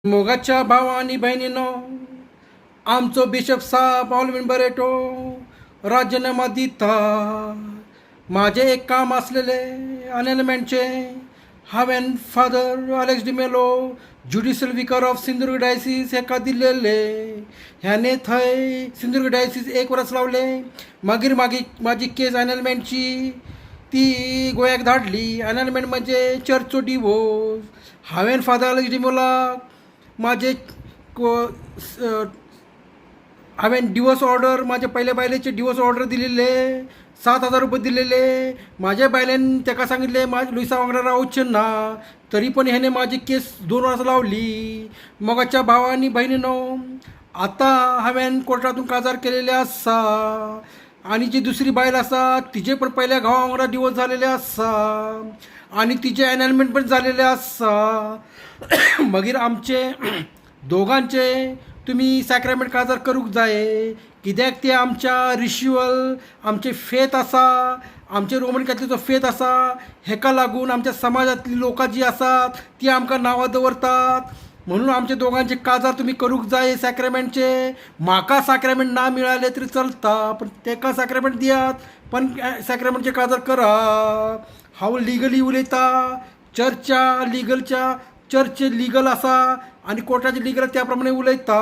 मोगाच्या भावा आनी भयणीनो, आमचो बिशप साब ऑलविन बरेटो राजीनामा दिता. म्हाजें एक काम आसलेलें अनॅलमेंटचें. हांवें father Alex D'Mello, judicial vicar of Sindhudurg diocese, हेका दिलेले. ह्याने थंय सिंधुदुर्ग डायसीस एक वर्स रावलें. मागीर मागीर म्हाजी केस अनॅलमेंटची ती गोंयाक धाडली. अनॅलमेंट म्हणजे चर्चचो डिवोर्स. हांवें फादर अलेक्स डिमेलोक म्हाजे हांवें डिवोर्स ऑर्डर, म्हाजे पयले बायलेचे डिवोर्स ऑर्डर दिलेले, 7,000 रुपये दिलेले. म्हाज्या बायलेन ताका सांगितलें, म्हाज्या लुयसा वांगडा रावचें ना. तरी पण हेणे म्हाजी केस 2 वर्सां लावली. मोगाच्या भावा आनी भयणीनो, आतां हांवें कोर्टातून काजार केलेले आसा आनी जी दुसरी बायल आसा, तिजे पण पहिल्या घोवा वांगडा डिवोर्स झालेले आसा आनी तिजे एनलमेंट पण झालेले आसा. मागीर आमचे दोगांचे तुमी सॅक्रामेंट काजार करूंक जाय, कित्याक ते आमच्या रिच्युअल, आमचे फेथ आसा, आमचे रोमन कॅथलिकचो फेथ आसा. हेका लागून आमच्या समाजांतली लोकां जी आसात, ती आमकां नांवां दवरतात. म्हणून आमचे दोगांचे काजार तुमी करूंक जाय सॅक्रामेंटचे. म्हाका सॅक्रामेंट ना मिळाले तरी चलता, पण तेका सॅक्रामेंट दियात, पण सॅक्रामेंटचे काजार करा. हांव लिगली उलयता. चर्चा लिगलच्या चर्च लिगल आसा आनी कोर्टाचे लिगल, त्या प्रमाणे उलयता.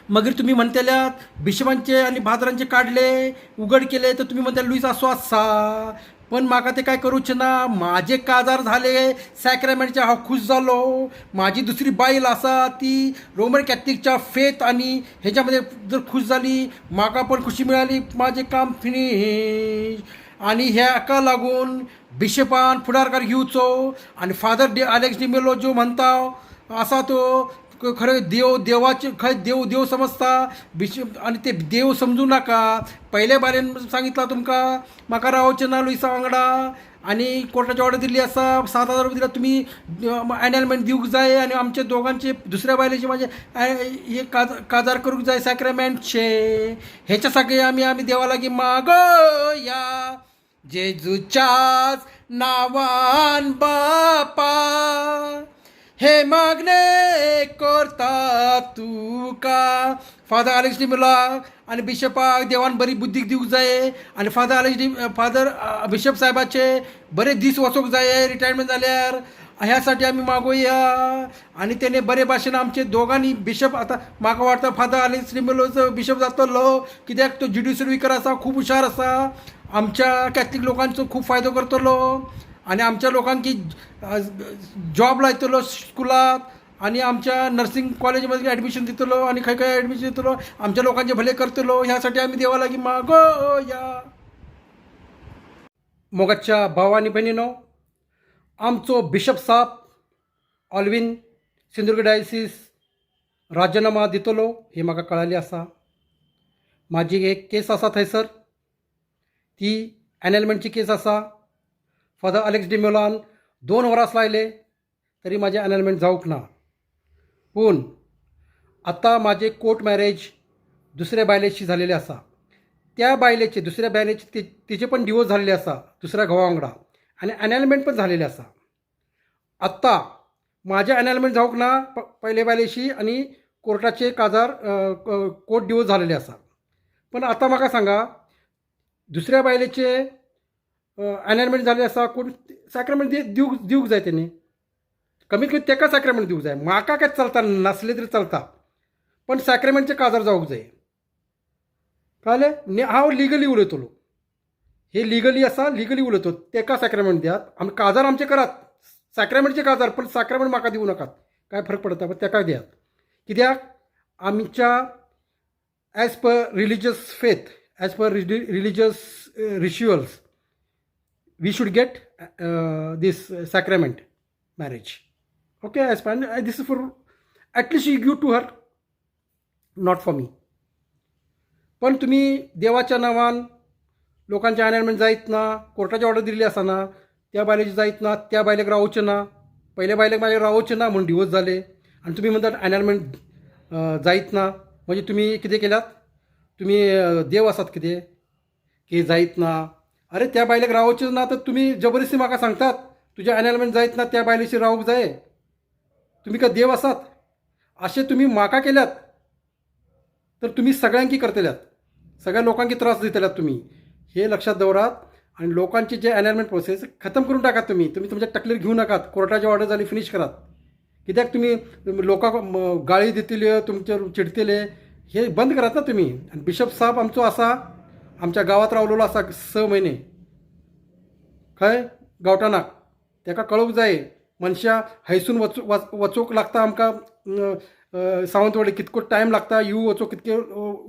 मागीर तुमी म्हणटल्यात बिशपांचे आनी फादरांचे काडले, उगड केले, तर तुमी म्हणटा लुईस असो आसा. पण म्हाका ते काय करूचें ना. म्हाजे काजार झाले सॅक्रामेंटचे, हांव खूश जालो. म्हाजी दुसरी बायल आसा, ती रोमन कॅथलिकच्या फेथ आनी हेच्यामध्ये जर खूश जाली, म्हाका पण खुशी मिळाली. म्हाजें काम फिनीश. आनी हेका लागून बिशपान फुडारकार घेवचो आनी फादर अलेक्स डिमेलो जो म्हणता आसा, तो खरें देव, देवाचे खंय देव देव समजता बिशप आनी ते देव समजू नाका. पयले बारेन सांगितला तुमकां, म्हाका रावचें ना लुयसा वांगडा आनी कोर्टाची ऑर्डर दिल्ली आसा, 7,000 रुपया दिला. तुमी एनलमेंट दिवंक जाय आनी आमचे दोगांचे, दुसऱ्या बायलेचे म्हाजे हे काजार करूंक जाय सॅक्रामेंटचे. हेच्या साठी आमी आमी देवा लागीं मागया, जेजूच्याच नावान बापा, हे मागणे करता तुका. फादर अलेक्स डिमेलोक आनी बिशपाक देवान बरी बुद्धी दिवंक जाय आनी फादर अलेक्स डि फादर बिशप साहेबाचे बरे दीस वचोंक जाय रिटायरमेंट जाल्यार. ह्यासाठी आमी मागोया आनी तेणे बरे भाशेन आमचे दोगांनी बिशप. आतां म्हाका वाटता फादर अलेक्स डिमेलोचो बिशप जातलो, कित्याक तो ज्युडिशियल विकर आसा, खूब हुशार आसा, आमच्या कॅथलीक लोकांचो खूब फायदो करतलो आनी आमच्या लोकांक जॉब लायतलो स्कुलाक आनी आमच्या नर्सिंग कॉलेजमध्ये ॲडमिशन दितलो आनी खंय खंय ॲडमिशन दितलो, आमच्या लोकांचे भले करतलो. ह्यासाठी आमी देवा लागीं मागोया. मोगाच्या भाव आनी भयणीनो, आमचो बिशप साब ऑलविन सिंधुदुर्ग डायसीस राजीनामा दितलो हे म्हाका कळाली आसा. म्हाजी एक केस आसा थंयसर, ती एनलमेंटची केस आसा. फादर अलेक्स डिमेलोन 2 वरां लायले तरी म्हाजें एनलमेंट जावंक ना. पूण आतां म्हाजें कोर्ट मॅरेज दुसऱ्या बायलेशी झालेले आसा. त्या बायलेचे, दुसऱ्या बायलेचे तिचे पण डिवोर्स झालेले आसा दुसऱ्या घोवा वांगडा आनी एनलमेंट पण झालेले आसा. आत्ता म्हाजें एनलमेंट जावंक ना पयले बायलेशी आनी कोर्टाचे काजार, कोर्ट डिवोर्स झालेले आसा. पण आतां म्हाका सांगा, दुसऱ्या बायलेचे एनलमेंट जाल्ले आसा, कोण सॅक्रामेंट दिवंक दिवंक जाय तेणी. कमीत कमी तेका सॅक्रामेंट दिवंक जाय. म्हाका काय चलता, नासले तरी चलता, पण सॅक्रामेंटचे काजार जावंक जाय. कळ्ळें? हांव लिगली उलयतलो, हे लिगली आसा, लिगली उलयतो. तेका सॅक्रामेंट दियात, आमी काजार आमचे करात सॅक्रामेंटचे काजार, पण सॅक्रामेंट म्हाका दिवं नाकात, काय फरक पडता, पण तेका दियात. कित्याक आमच्या as per religious faith, as per religious rituals, we should get this sacrament marriage, okay? As per, and this is for at least you give to her, not for me. पण तुम्ही देवाच्या नावान लोकांच्या अनॅलमेंट जायत ना, कोर्टाची ऑर्डर दिल्ली आसतना त्या बायलेची जायत ना, त्या बायलेक रावचें ना, पयल्या बायलेक मागीर रावचें ना म्हूण डिवोर्स जाले आनी तुमी म्हणटात एनलमेंट जायत ना. म्हणजे तुमी कितें केल्यात? तुमी देव आसात कितें की जायत ना? अरे, त्या बायलेक रावचें ना तर तुमी जबरदस्ती म्हाका सांगतात, तुजें एनलमेंट जायत ना, त्या बायलेशी रावूंक जाय. तुमी काय देव आसात? अशें तुमी म्हाका केल्यात तर तुमी सगळ्यांकी करतल्यात, सगळ्या लोकांकी त्रास दितल्यात तुमी. हे लक्षात दवरात आणि लोकांचे जे एनलमेंट प्रोसेस खतम करून टाकात. तुम्ही तुम्ही तुमच्या तकलीर घेऊ नकात. कोर्टाची ऑर्डर झाली, फिनिश करात. कित्याक तुम्ही लोकांक गाळी दितले, तुमचेर चिडतले, हे बंद करात ना तुम्ही. आणि बिशप साहेब आमचो आसा, आमच्या गावात रावलेलो आसा 6 म्हयने खंय गांवठाणाक. ताका कळूंक जाय, मनशां हयसून वचू वच वचूंक लागता आमकां सावंतवाडी कितको टायम लागता, येऊ वचूंक कितके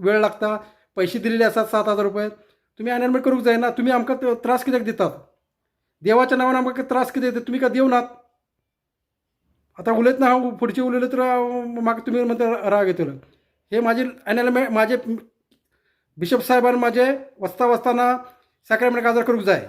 वेळ लागता. पयशे दिलेले आसात 7,000 रुपये. तुमी एनलमेंट करूंक जायना? तुमी आमकां त्रास कित्याक दितात? देवाच्या नांवान आमकां त्रास कित्याक दितात? तुमी काय देव नात? आतां उलयतना हांव फुडचें उलयलें तर म्हाका तुमी म्हणटा राग येतलो. हे माझे एनलमेंट, माझे बिशप साहेबान माझे वचता वचताना साक्रामेंट काजार करूंक जाय.